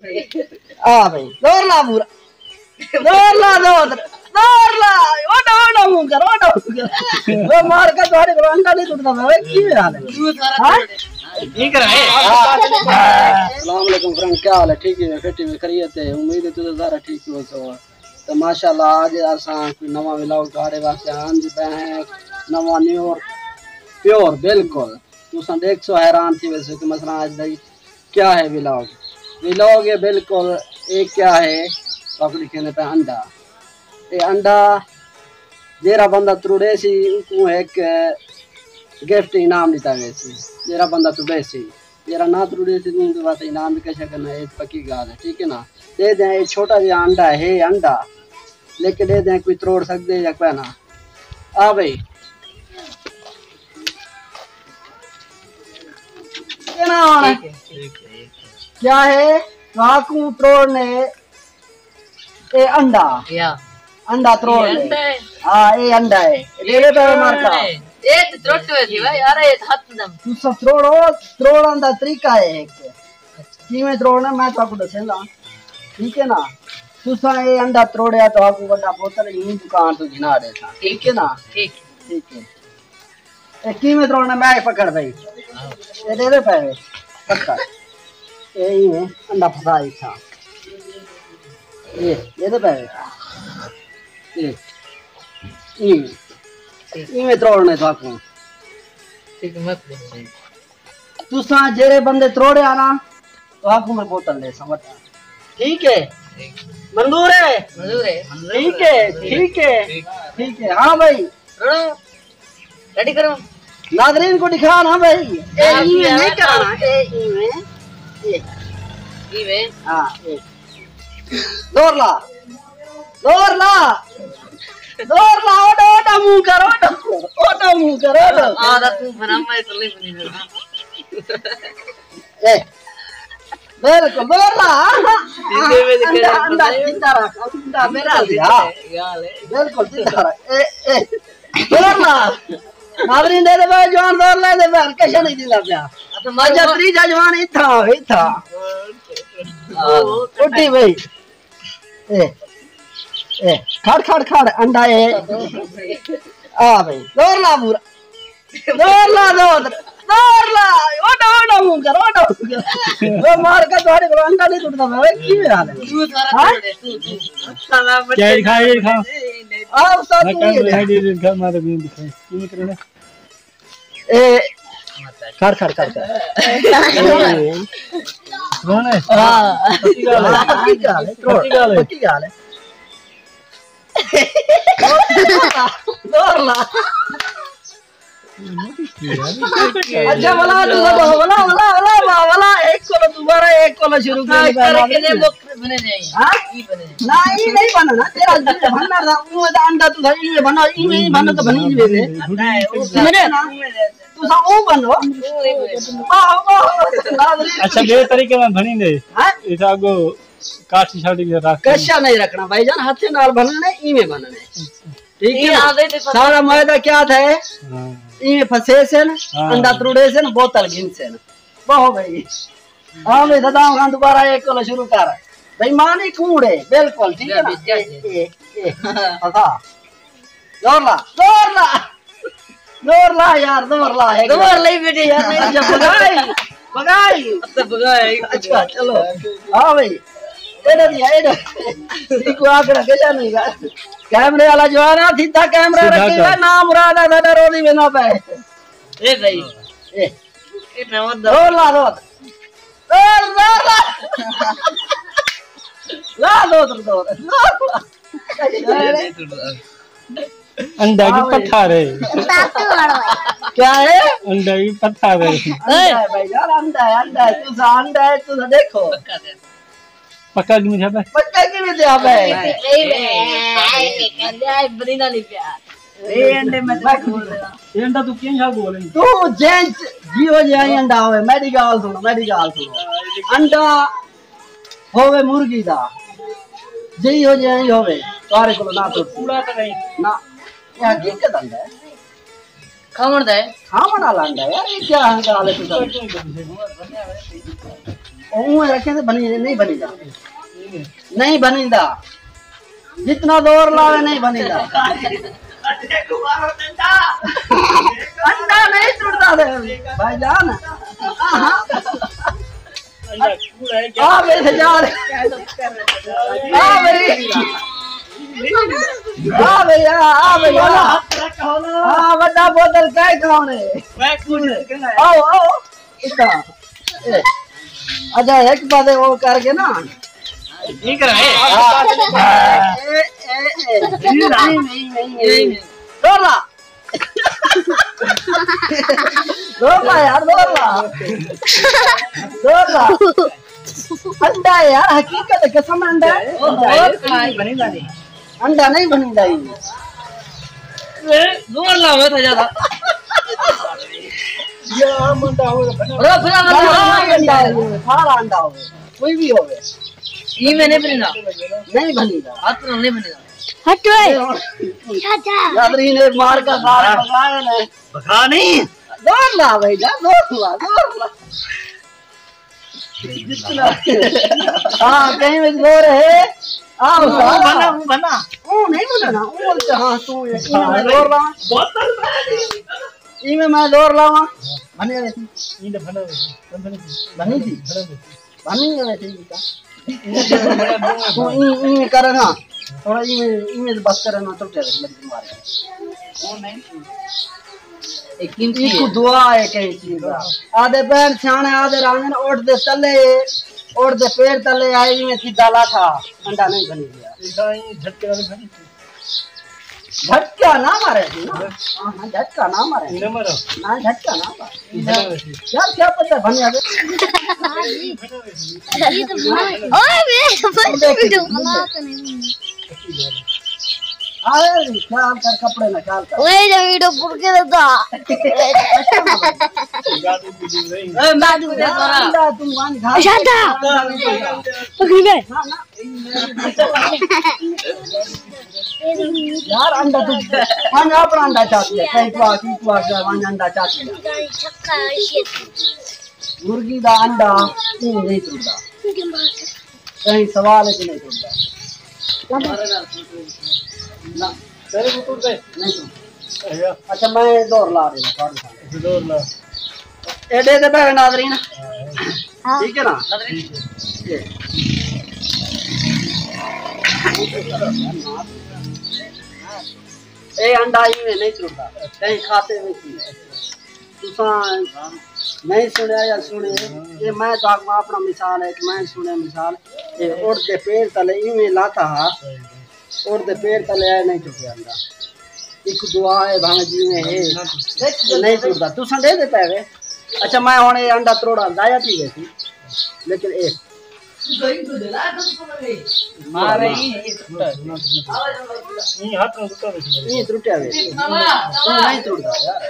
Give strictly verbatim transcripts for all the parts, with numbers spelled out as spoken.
آ بھائی، زور لا پورا۔ زور لا، زور، زور لا۔ اوڈا، اوڈا منہ کر، اوڈا منہ کر۔ او مار کے تہاݙے کولوں انڈا نہیں ٹردا پیا۔ اوے، کیویں حال ہے؟ ہاں؟ ٹھیک ہے۔ السلام علیکم فرینڈ، کیا حال ہے؟ ٹھیک ہے، فٹ ہے، خیریت ہے؟ امید ہے تساں سارے ٹھیک ہوسو۔ تے ماشاءاللہ اڄ اساں کوئی نواں ولاگ تہاݙے واسطے آندے پئے ہیں، نواں نیور پیور بالکل۔ تساں ݙیکھسو حیران تھی ویسو کہ مثلاً اڄ دا کیا ہے ولاگ۔ ولاگ ہے بالکل، اے کیا ہے؟ تہاکوں ݙکھیندے پئے انڈا۔ اے انڈا جیڑھا بندہ تروڑیسی، اوکوں ہک گفٹ انعام ݙتا ویسی۔ جیڑھا بندہ تروڑیسی، جیڑھا نہ تروڑیسی، اوں دے واسطے انعام وی کجھ نہ کجھ ہے، اے پکی ڳالھ ہے، ٹھیک ہے نا؟ ݙیہدے ہیں، اے چھوٹا جیہا انڈا ہے، انڈا، لیکن ݙیہدے ہیں کوئی تروڑ سڳدے یا کوئی نہ۔ آ بھائی۔ کیا نام ہے؟ کیا ہے؟ تہاکوں تروڑݨے اے انڈا۔ یا۔ انڈا تروڑ اے لے۔ انڈا ہے۔ ہاں، اے انڈا ہے۔ اے ݙیہدے پئے مارکا۔ اے تے تروٹ ہوئے تھی بھائی، یار، اے ہتھ دم۔ تساں تروڑو، تروڑݨ دا طریقہ ہے ہک۔ اچھا۔ کیویں تروڑݨا میں تہاکوں ݙسیندا۔ ٹھیک ہے نا؟ تساں اے انڈا تروڑیا، تہاکوں وݙا بوتل ایں دکان توں گھنا ݙیساں۔ ٹھیک ہے نا؟ ٹھیک۔ ٹھیک ہے۔ اے کیویں تروڑݨا؟ میں پکڑ بھائی۔ اے ݙیہدے پئے۔ پکڑ۔ اے ایویں انڈا پھسا ݙتا۔ اے ݙیہدے پئے۔ اے۔ ایویں۔ ایویں تروڑݨے تہاکوں۔ ٹھیک ہے، میں پکڑ۔ تساں جیڑھے بندے تروڑیا نا، تہاکوں میں بوتل ݙیساں وٹا۔ ٹھیک ہے؟ منظور ہے؟ منظور ہے۔ ٹھیک ہے، ٹھیک ہے، ٹھیک ہے۔ ہاں بھائی۔ رڑو۔ ریڈی کرو۔ ناظرین کوں ݙکھا نا بھائی۔ اے ہاں، ایویں ہاں۔ نہیں کرݨا، اے ایویں۔ اے۔ ایویں۔ ہاں، اے۔ زور لا۔ زور لا۔ زور لا، اوڈا، اوڈا منہ کر، اوڈا۔ اوڈا منہ کر، اوڈا۔ آ، آ، توں بھنا، میں کلے بھنی۔ اے۔ بالکل، زور لا۔ انڈا، انڈا زندہ رکھ، انڈا میرا لیا۔ بالکل زندہ رکھ۔ اے، اے۔ زور لا۔ ناظرین ݙیہدے پئے، جوان زور لیندے پئے، کجھ نہیں ݙیندا پیا۔ اچھا، ماجا تریجھا جوان اتھاں، اتھاں۔ اٹھی بھائی۔ اے، اے، کھڑ، کھڑ، کھڑ، انڈا اے۔ آ بھائی، زور لا پورا۔ زور لا، زور، زور لا۔ اوڈا، اوڈا منہ کر، اوڈا منہ کر۔ او مار کے تہاݙے کولوں انڈا نہیں ٹردا پیا۔ اوے، کیویں حال ہے؟ ہاں؟ کیا دکھا، یہ دکھا۔ آؤ، ساتھ میں کر یہ دکھا۔ یہ دکھا، مارے بھی دکھا۔ کیوں کرنا؟ اے، کھڑ، کھڑ، کھڑ، کھڑ۔ کون ہے؟ ہاں۔ پکی ڳالھ ہے، پکی ڳالھ ہے، پکی ڳالھ ہے۔ پکی ڳالھ ہے۔ زور لا۔ اچھا، ولا، ولا، ولا، ولا، ہک کولوں دوبارہ، ہک کولوں شروع کر۔ ہاں؟ نہ، اے نہیں بݨݨا، تیرا بݨݨا دا، اوں دا انڈا توں بھائی، اے بݨا، اے نہیں بݨا تو بݨی نہیں ویندے۔ سمجھے نا؟ تساں او بݨو۔ واہ، واہ، واہ۔ اچھا، ٻئے طریقے نال بݨیندے۔ ہاں؟ اے تاں اڳوں کاٹھی شاٹھی وی رکھ۔ کشا نہیں رکھݨا بھائی جان، ہتھے نال بݨݨے، ایویں بݨݨے۔ ٹھیک ہے نا؟ سارا معاہدہ کیا تھئے؟ ہاں۔ ایویں پھسیسن، ہاں۔ انڈا تروڑیسن، بوتل گھنسن۔ واہ بھائی۔ ہاں بھائی، صدام خان دوبارہ ہک کولوں شروع کر۔ بھائی مانی کوڑے، بالکل، ٹھیک ہے نا؟ اے، اے، اے۔ ہاں۔ زور لا، زور لا۔ زور لا یار، زور لا، ہک زور لئی بیٹھے یار، نہیں۔ اچھا، بھگائی، بھگائی۔ اچھا، بھگائی۔ اچھا، چلو۔ ہاں بھائی۔ ایڈا دیا، ایڈا۔ ایکو آکڑا کجا نہیں ڳا۔ کیمرے والا جوان آ، سیدھا کیمرہ سیدھا رکھے کر۔ نا مراد آ، ساڈا روزی وینا پے۔ اے بھائی۔ اے۔ اے نواں دا۔ زور لا، زور۔ زور، زور لا۔ لا، زور، زور، زور۔ انڈا کی پتھر ہے۔ کیا ہے؟ انڈا کی پتھر ہے۔ انڈا ہے بھائی یار، انڈا ہے، انڈا ہے۔ تساں انڈا ہے، تساں ݙیکھو۔ پکا کیویں تھیا پئے؟ پکا کیویں تھیا پئے؟ اے، اے، اے، اے، بنینا نہیں پیا۔ اے انڈے میں تو بول رہا۔ اے انڈا تو کیوں جھا بول رہی؟ تو جینچ جیہو جیہا ہی انڈا ہوئے، میݙی ڳالھ سݨو، میݙی ڳالھ سݨو۔ انڈا ہووے مرغی دا، جیہو جیہا ہی ہووے، تہاݙے کولوں نہ ٹر۔ کوڑا تاں نہیں۔ نہ، اے حقیقت انڈا ہے۔ کھاوݨ دا ہے۔ کھاوݨ والا انڈا ہے یار، اے کیا ڳالھ ہے تساں؟ اونویں رکھیں تے بھنی، نہیں بھنیندا۔ نہیں بھنیندا۔ جتنا زور لاوے، نہیں بھنیندا۔ انڈا نہیں ٹردا دے بھائی جان۔ آ بھائی یار۔ آ بھائی۔ آ بھائی، آ، آ بھائی، آ۔ آ، وݙا بوتل کائے کون ہے؟ آؤ، آؤ۔ اتنا۔ اے۔ اچھا، ہک پاسے او کر کے نا۔ ٹھیک ہے۔ ہاں۔ اے، اے، اے۔ نہیں، نہیں، نہیں، نہیں۔ ڈولا۔ ڈولا یار، ڈولا۔ ڈولا۔ انڈا ہے یار، حقیقت ہے، قسم انڈا ہے۔ او، او، بھائی، بھائی۔ انڈا نہیں بھنیندا ہی۔ اے، زور لاوے تھا زیادہ۔ یا عام انڈا ہوئے، بھنا۔ برو، بھنا، بھنا، بھنا، بھنا۔ انڈا ہے، سارا انڈا ہوئے، کوئی بھی ہوئے۔ ای میں نہیں بھنیندا۔ نہیں بھنیندا۔ ہتھ نال نہیں بھنیندا۔ ہٹ اوئے۔ ناظرین، ایک مار کا بار بگایا نے۔ بگا نہیں۔ زور لا بھائی جان، زور لا، زور لا۔ ہاں، کہیں میں زور ہے۔ آؤ، بنا، بنا۔ او نہیں بنا نا، او بولتے ہاں، تو یہ، یہ میں زور لا۔ یہ میں، میں زور لاواں۔ بنے ہوئے تھی۔ بنی تھی۔ بنی ہوئے تھی۔ تو این، این کرے نا، تھوڑا این، این بس کرے نا، تو کیا لگی مارے۔ ایک قیمتی ایک ہے۔ دعا ہے کہیں چیز دا۔ آدھے بہن سیانے آدھے رانگن اٹھ دے تلے، اٹھ دے پیر تلے آئے، ایویں سیدھا لاٹھا، انڈا نہیں بنی گیا۔ ایسا ہی جھٹکے والے بنی۔ جھٹکا نہ مارے جی، نا۔ ہاں، ہاں، جھٹکا نہ مارے۔ نہ مارو۔ نہ، جھٹکا نہ مارے۔ نہ مارو۔ یار، کیا پتہ بنیا گیا۔ اوئے، میں بس ویڈیو بنا تے نہیں۔ آئے، خیال کر، کپڑے نہ خیال کر۔ اوئے، جو ویڈیو پر کے دیتا۔ اے، میں تجھے کرا۔ انڈا تم وان گھر۔ شادا۔ پکڑی میں۔ نہ، نہ۔ یار، انڈا تو، ونڄ اپݨا انڈا چاتی ہے، کہیں کو آ، کہیں کو آ، ونڄ انڈا چاتی ہے۔ مرغی دا انڈا اوں نہیں ٹردا۔ کہیں سوال ہے کہ نہیں ٹردا؟ نہ۔ تیرے کو ٹردا ہے؟ نہیں ٹردا۔ اچھا، میں دور لا دینا، دور لا۔ ایݙے تے پہلے ناظرین۔ ہاں۔ ٹھیک ہے نا؟ ٹھیک ہے۔ اے انڈا ایویں نہیں ٹردا، کہیں کھاتے وچ ہی۔ تساں نہیں سنیا یا سنے، اے میں تہاکوں اپݨا مثال ہے کہ میں سنیا مثال، اے اٹھ دے پیر تلے ایویں لاتا ہا، اٹھ دے پیر تلے آئے نہیں ٹردا انڈا۔ ایک دعا ہے بھاویں جیویں ہے، نہیں ٹردا۔ تساں ݙے ݙتا ہے۔ اچھا، میں ہݨ اے انڈا تروڑا ضائع تھی ویسی، لیکن اے مارے ہی ایک ٹوٹا۔ ایں ہتھ نال ٹوٹا ویسی۔ ایں ٹوٹیا ویسی۔ توں نہیں ٹوٹدا یار۔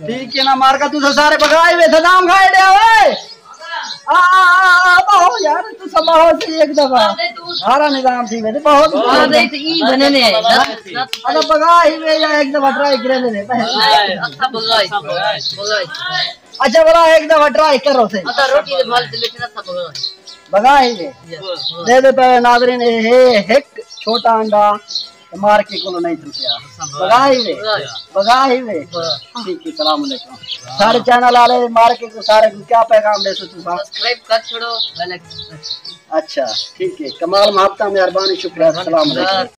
ٹھیک ہے نا، مار کا تساں سارے بگائے وے، صدام کھائے ݙے اوئے۔ آ، آ، آ، آ، بہو یار، تساں بہو سی ایک دفعہ۔ سارا نظام تھی ویندے، بہت آ دے تے ایں بنے نے۔ اگر بگا ہی وے یا ایک دفعہ ٹرائی کرے نے۔ ہتھا بگا ہی، بگا ہی۔ اچھا، بھلا ایک دفعہ ٹرائی کرو سے۔ ادا روٹی دے بھال تے لیکن ہتھا بگا ہی۔ بگا ہی وے۔ دے دے پے ناظرین، اے ہے ہک چھوٹا انڈا۔ مارکے کولوں نہیں ترٹیا۔ بگا ہی وے۔ بگا ہی وے۔ ٹھیک ہے، السلام علیکم۔ سارے چینل والے مارکے کو سارے کو کیا پیغام ݙیسو تساں؟ سبسکرائب کر چھوڑو، بیل آئیکن پریس کرو۔ اچھا، ٹھیک ہے۔ کمال محبتاں، مہربانی، شکریہ۔ السلام علیکم۔